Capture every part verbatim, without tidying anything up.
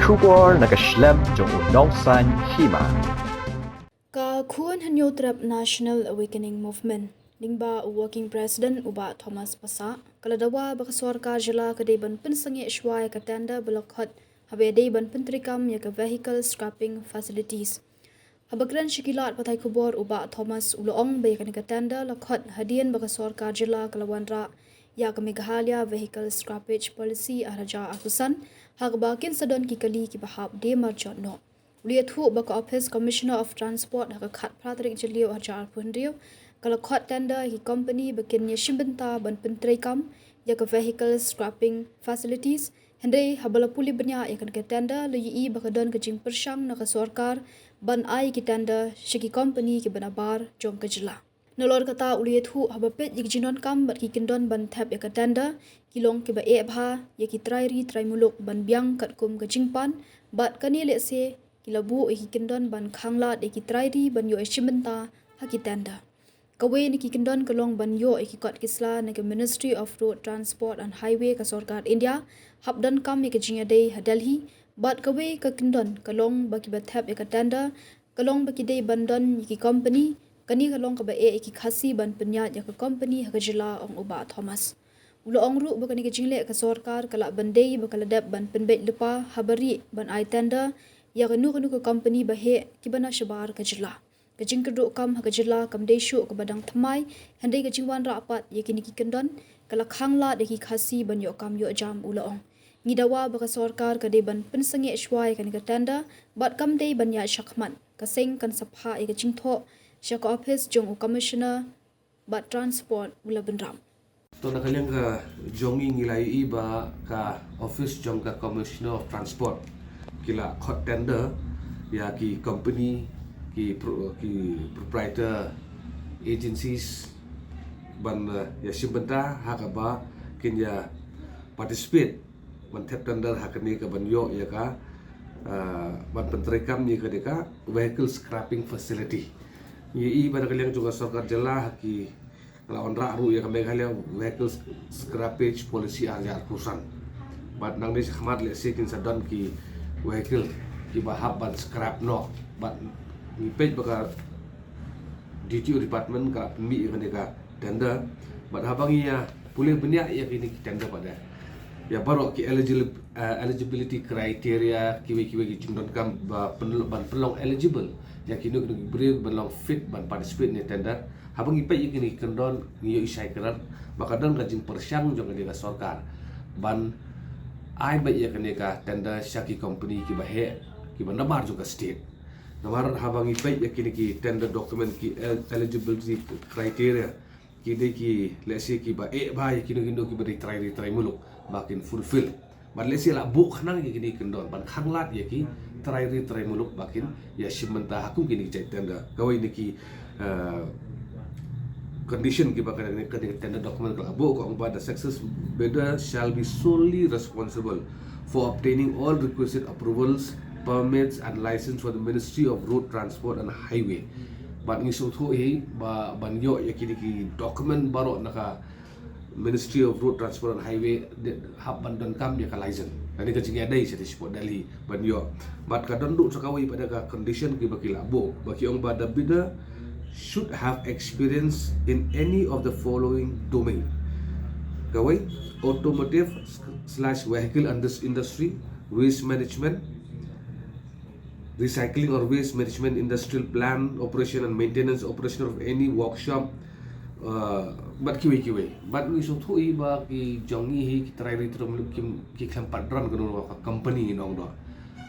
Khubor na ka shlem jong u nongsaiñ hima. Ka Khun Hynñiewtrep National Awakening Movement, lyngba u Working President u Bah Thomas Passah, ka la dawa ba ka sorkar jylla ka dei ban pynsangeh shuwa ïa ka tender ba la khot haba ïadei ban pyntreikam ïa ka vehicle scrapping facilities. Haba kren sha ki lad pathai khubor u Bah Thomas u la ong ba ïa kane ka tender la khot hadien ba ka sorkar jylla ka la wanrah ïa ka Meghalaya Vehicle Scrappage Policy ar hajar arphew san, ha kaba kin sa don ki kali kiba hap die marjot noh. U la ïathuh ba ka Office Commissioner of Transport ha ka khatphra tarik Jylliew ar hajar arphew hynriew ka la khot tender ïa ki company ba kin ïashim bynta ban pyntreikam ïa ka vehicle scrapping facilities. Hynrei haba la pule bniah ïa kane ka tender, la ïohi ba ka don ka jingpyrshang na ka sorkar ban ai ki tender sha ki company kiba nabar jong ka jylla. Nalor kata u la ïathuh haba peit ïa ki jingdonkam bad ki kyndon ban thep ïa ka tender, ki long kiba eh bha ïa ki trai ri trai muluk ban biang katkum ka jingpan, bad kane lehse ki la buh ïa ki kyndon ban khanglad ïa ki trai ri ban ïoh ïashim bynta ha ki tender. Kawei na ki kyndon ka long ban ïoh ïa ki kot ki sla na ka Ministry of Road Transport and Highway ka sorkar India, hap donkam ïa ka jingïadei ha Delhi, bad kawei ka kyndon ka long ba kiba thep ïa ka tender ka long ba ki dei ban don ïa ki company. Kane ka long kaba eh ïa ki Khasi ban pynïaid ïa ka company ha ka jylla, ong u Bah Thomas. U la ong ruh ba kane ka jingleh ka sorkar ka lah ban dei ba ka la dep ban pynbeit lypa haba rieh ban ai tender ïa kano kano ka company ba heh kiba na shabar ka jylla. Ka jingkyrduh kam ha ka jylla kam dei shuh kaba dang thymmai, hynrei ka jingwanrah pat ïa kine ki kyndon ka la khanglad ïa ki Khasi ban ïoh kam ïoh jam, u la ong. Ngi dawa ba ka sorkar ka dei ban pynsangeh shuwa ïa kane ka tender bad kam dei ban ïaid shakhmat. Ka seng kan sa phah ïa ka jingthoh sha ka office jong u Commissioner bad Transport, u la bynrap. To, na ka liang ka jong ngi, ngi la ïohi ba ka office jong ka Commissioner of Transport ki la khot tender ïa ki company, ki pro-, ki proprietor agencies ban, eh, ïashim bynta ha kaba kin ïa participate ban thep tender ha kane ka ban ïoh ïa ka, eh, ban pyntreikam ïa kane ka vehicle scrapping facility. Ngi ïohi ba na ka liang jong ka sorkar jylla ha ki la wanrah ruh ïa ka Meghalaya Vehicle Scrappage Policy ar hajar arphew san. Bad nangne shakhmat lehse kin sa don ki vehicle kiba hap ban scrap noh. Bad ngi peit ba ka D T O department ka pynmih ïa kane ka tender. Bad haba ngi ïa pule bniah ïa kine ki tender pat, ïa baroh ki eligible, eh, eligibility criteria, kiwei kiwei ki jingdonkam ba pyn-, ban pynlong eligible ïa kino kino ki briew ban long fit ban participate ne tender. Haba ngi peit ïa kine ki kyndon, ngi ïohi shai kdar ba ka don ka jingpyrshang jong kane ka sorkar ban ai beit ïa kane ka tender sha ki company kiba heh, kiba nabar jong ka state. Namar haba ngi peit ïa kine ki tender document, ki el-, eligibility criteria, ki dei ki, lehse, kiba eh bha ïa kino kino kiba dei trai ri trai muluk ba kin fulfill. Bad lehse la buh khnang ïa kine ki kyndon ban khanglad ïa ki trai ri trai muluk ba kin ïashim bynta ha kum kine ki jait tender. Kawei na ki, eh, condition kiba kane, kane ka tender document ka la buh, ka ong ba the success bidder shall be solely responsible for obtaining all requisite approvals, permits and license for the Ministry of Road Transport and Highway. Bad ngi sngewthuh hi ba ban ïoh ïa kine ki document baroh na ka Ministry of Road Transport and Highway, de, hap ban donkam ïa ka license. Kane ka jingïadei sha Delhi ban ïoh. Bad ka don ruh sa kawei pat ka condition kiba ki la buh, ba ki ong ba the bidder should have experience in any of the following domain. Kawei, automotive slash vehicle indus-, industry, waste management, recycling or waste management, industrial plant operation and maintenance, operation of any workshop, uh, bad kiwei kiwei. Bad ngi sngewthuh hi ba ki jong ngi hi ki trai ri trai muluk ki, ki khlem pat don kano ka company nongdo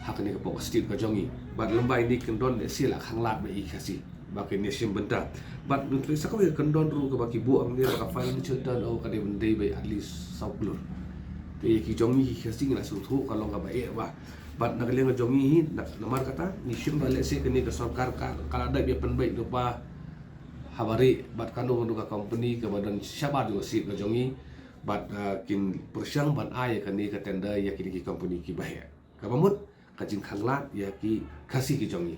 ha kane ka pok state ka jong ngi. Bad lymbai ne kyndon lehse la khanglad bha ïa ki Khasi ba kin ïashim bynta. Bad ngi trai sa kawei ka kyndon ruh kaba ki buh hangne ba ka financial turnover ka dei ban dei beit at least saw klur. Te ïa ki jong ngi ki Khasi ngi la sngewthuh ka long kaba eh bha. Bad na ka liang ka jong ngi hi, na, namar kata ngi shim ba lehse kane ka sorkar ka, ka la dep ïa pynbeit lypa haba rieh bad kano kano ka company kaba don shabar jong ka state ka jong ngi, bad, ah, kin pyrshang ban ai ïa kane ka tender ïa kine ki company kiba heh. Kaba mut ka jingkhanglad ïa ki Khasi ki jong ngi.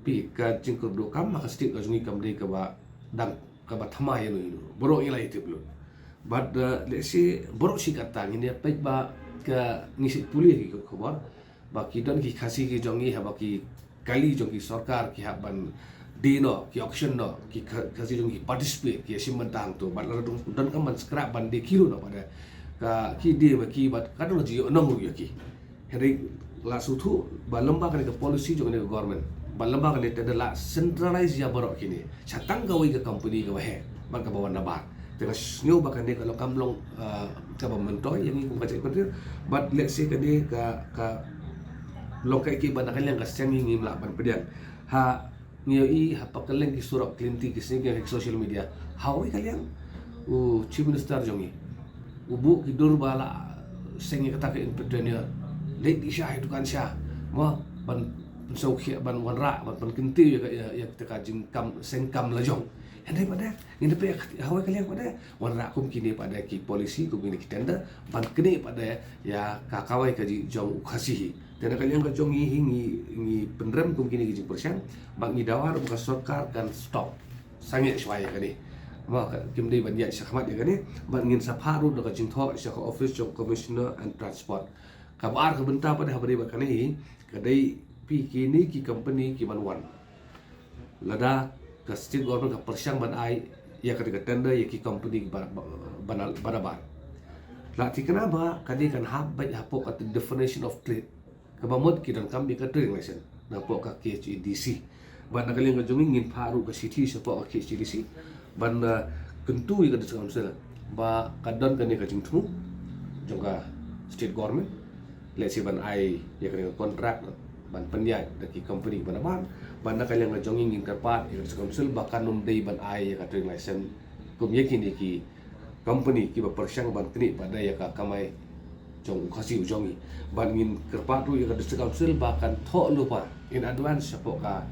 Phi, ka jingkyrduh kam ha ka state ka jong ngi kam dei kaba dang, kaba thymmai ïano ïano. Baroh ngi la ïatip lut. Bad, eh, lehse baroh shi katta ngin ïa peit ba ka, ngi shu pule ki khubor. ba ki don ki Khasi ki jong ngi haba ki kali jong ki sorkar ki hap ban die noh, ki auction noh, ki Kha-, Khasi jong ngi ki participate, ki ïashim bynta hangto. Bad lada don, donkam ban scrap ban die kilo noh pat de, ka ki die ma ki bad ka don jingïohnong ruh ïa ki. Hynrei la sngewthuh ba lyngba kane ka policy jong kane ka government, ba lyngba kane tender la centralize ïa baroh kine sha tang kawei ka company kaba heh bad kaba wan nabar. Te nga sngew ba kane ka long, kam long, ah, kaba myntoi ïa ngi kum ka jaitbynriew. Bad let's say kane ka, ka long kaei kaei ba na ka liang ka seng ngi ngim lah ban pdiang. Ha, ngi ïohi ha pat kylleng ki surok ki lynti ki sngi ki social media, ha kawei ka liang u Chief Minister jong ngi u buh ki dur ba la seng ïa kata ka entrepreneur, leit dih sha ha dukan sha, mo, ban pynsngewkhia, ban wanrah, ban pynkyntiew ïa ka, ïa, ïa kata ka jingkam, seng kam la jong. Hynrei pat de ngin da peit ha kawei ka liang pat de, wanrah kum kine pat de ki policy, kum kine ki tender ban knieh pat de ïa ka kawei ka jong u Khasi hi. Te na ka liang ka jong ngi hi ngi, ngi pynrem kum kine ki jingpyrshang bad ngi dawa ruh ba ka sorkar kan stop sangeh shuwa ïa kane. Mo, ka, kim dei ban ïaid shakhmat ïa kane. Bad ngin sa phah ruh da ka jingthoh sha ka office jong Commissioner and Transport. Kaba ar ka bynta pat de haba dei bad kane hi, ka dei phi kine ki company ki ban wan. Lada ka state government ka pyrshang ban ai ïa kane ka tender ïa ki company ba, ba, ba, ba nabar, la thikna ba kane kan hap beit hapoh ka definition of trade kaba mut ki donkam ïa ka trading license napoh ka K H A D C. Bad na ka liang ka jong ngi ngin phah ruh ka shithi shapoh ka K H A D C ban, uh, kyntu ïa ka District Council ba ka don kane ka jingthmu jong ka state government, let's say, ban ai ïa kane ka contract ban pynïaid da ki company ba nabar. Bad na ka liang ka jong ngi ngin kyrpad ïa ka District Council ba kan ym dei ban ai ïa ka trading license kum ïa kine ki company kiba pyrshang ban knieh pat de ïa ka kamai jong u Khasi u jong ngi. Bad ngin kyrpad ruh ïa ka District Council ba kan thoh lypa in advance shapoh ka,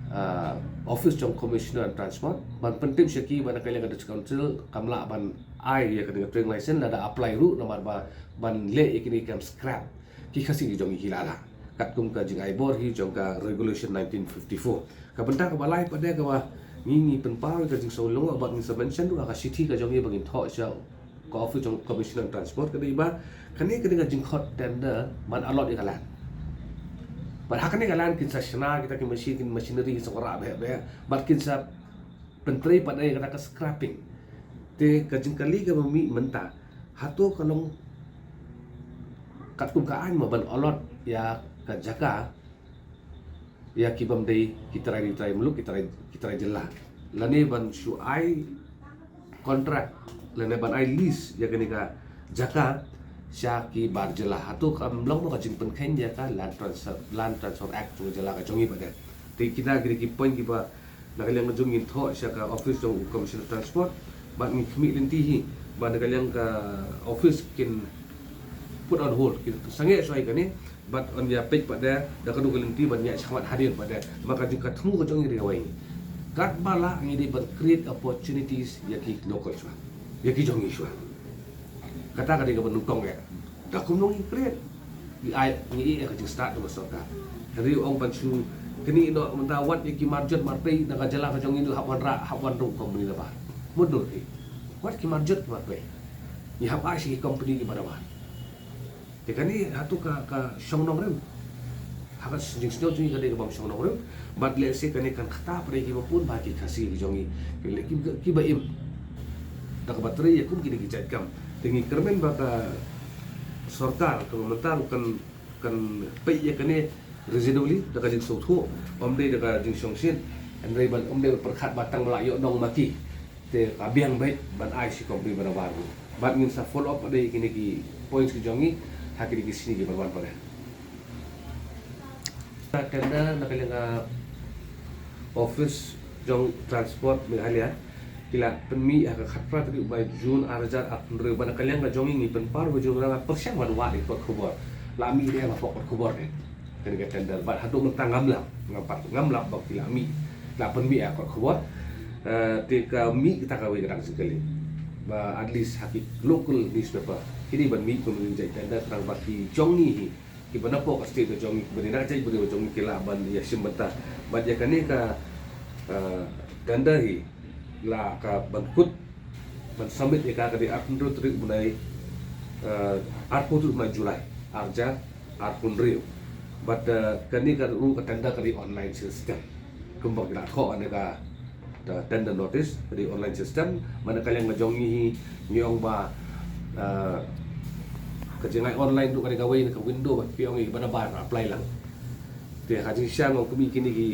ah, office jong Commissioner and Transport ban pyntip sha ki ba na ka liang ka District Council kam lah ban ai ïa kane ka trading license lada apply ruh, namar ba ban leh ïa kine ki kam scrap ki Khasi ki jong ngi ki la lah katkum ka jingai bor hi jong ka Regulation nineteen fifty-four. Ka bynta kaba lai pat de kaba ngi, ngi pynpaw ïa ka jingsngew lyngngoh bad ngin sa mention ruh ha ka shithi ka jong ngi ba ngin thoh sha ka office jong Commissioner Transport ka dei ba kane, kane ka jingkhot tender ban allot ïa ka land. Bad ha kane ka land kin sa shna kita ki machine, kin machinery kin sa wanrah bha bha bad kin sa pyntrei pat de ïa kata ka scrapping. Te ka jingkylli kaba mih mynta, hato ka long katkum ka aiñ mo ban allot ïa ka jaka ïa ki bym dei ki trai ri trai muluk, ki trai, ki trai jylla, lane ban shu ai contract lane ban ai lease ïa kane ka jaka sha ki bar jylla? Hato kam long mo ka jingpynkheiñ ïa ka Land Transfer, Land Transfer Act jong ka jylla ka jong ngi pat de? Te kita ki dei ki point kiba na ka liang ka jong ngi ngin thoh sha ka office jong u Commissioner Transport bad ngin khmih lynti hi ba na ka liang ka office kin put on hold, kin sangeh shuwa ïa kane bad yn ïa peit pat de da kano ka lynti ban ïaid shakhmat hadien pat de. Ma ka jing, ka thmu ka jong ngi dei kawei, katba lah ngi dei ban create opportunities ïa ki local shuwa, ïa ki jong ngi shuwa. Kata ka dei kaba nyngkong eh. Da kumno ngi create? Ngi ai, ngi ïeh ïa ka jingstad jong ka sorkar. Hynrei ong ban shu knieh noh mynta, wat ïa ki marjot marpei na ka jylla ka jong ngi ruh hap wanrah, hap wan rung company nabar. Mut dur ki, wat ki marjot marpei ngi hap ai sha ki company kiba nabar. Te kane hato ka, ka shong nongrim? Ha ka jingsngew jong ngi ka dei ka bym shong nongrim. Bad lehse kane kan ktah pat ïa kiba bun bha ki Khasi ki jong ngi, ki, ki, kiba im da kaba trei ïa kum kine ki jait kam. Te ngi kyrmen ba ka sorkar kaba mynta ruh kan, kan peit ïa kane reasonably, da ka jingsngewthuh, ym dei da ka jingsngewsih. Hynrei ban ym dei ban pyrkhat ba tang ba la ïoh nong ma ki te ka biang beit ban ai sha ki company ba nabar ruh. Bad ngin sa follow up pat de ïa kine ki points ki jong ngi ha kine ki sngi kiban wan pat de. Tender na ka liang ka office jong Transport Meghalaya ki la pynmih ha ka khatphra tarik u bnai June arhajar arphew hynriew. Bad na ka liang ka jong ngi ngi pynpaw ruh ba jong ngi la pyrshang ban wad ïa ki kot khubor. La mih ne em hapoh kot khubor ne kane ka tender? Bad haduh mynta ngam lap, ngam pat, ngam lap ba ki la mih, la pynmih ha kot khubor. Eh, te ka mih kata kawei ka dang jingkylli ba at least ha ki local newspaper ki dei ban mih kum ka jingjia tender, tang ba ki jong ngi hi kiba napoh ka state ka jong ngi, kiba dei na ka jaitbynriew ka jong ngi, ki lah ban ïashim bynta. Bad ïa kane ka, eh, tender hi la ka ban kut, ban submit ïa ka, ka dei arphew hynriew tarik u bnai, eh, arphew tarik u bnai July arhajar arphew hynriew. Bad kane ka ruh ka tender ka dei online system. Kumba ki la thoh ne ka tender notice ka dei online system, man ka liang ka jong ngi hi ngi ong ba ka jingai online ruh ka dei kawei na ka window ba ki ong i ba na bar apply lang. Te ha jingshisha ngi ong kum i kine ki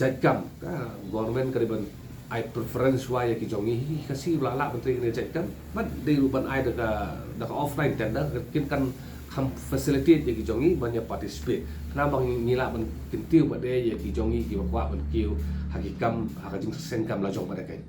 jait kam ka government ka dei ban ai preference wai ïa ki jong ngi hi ka si ba la lah ban trei kine jait kam. Bad dei ruh ban ai da ka da ka offline tender ka kin kan kham facilitate ïa ki jong ngi ban ïa participate. Khnang ba ngi lah ban kyntiew pat de ïa ki jong ngi ki ba kwah ban kiew ha ki kam ha ka jingseng kam la jong pat de kai.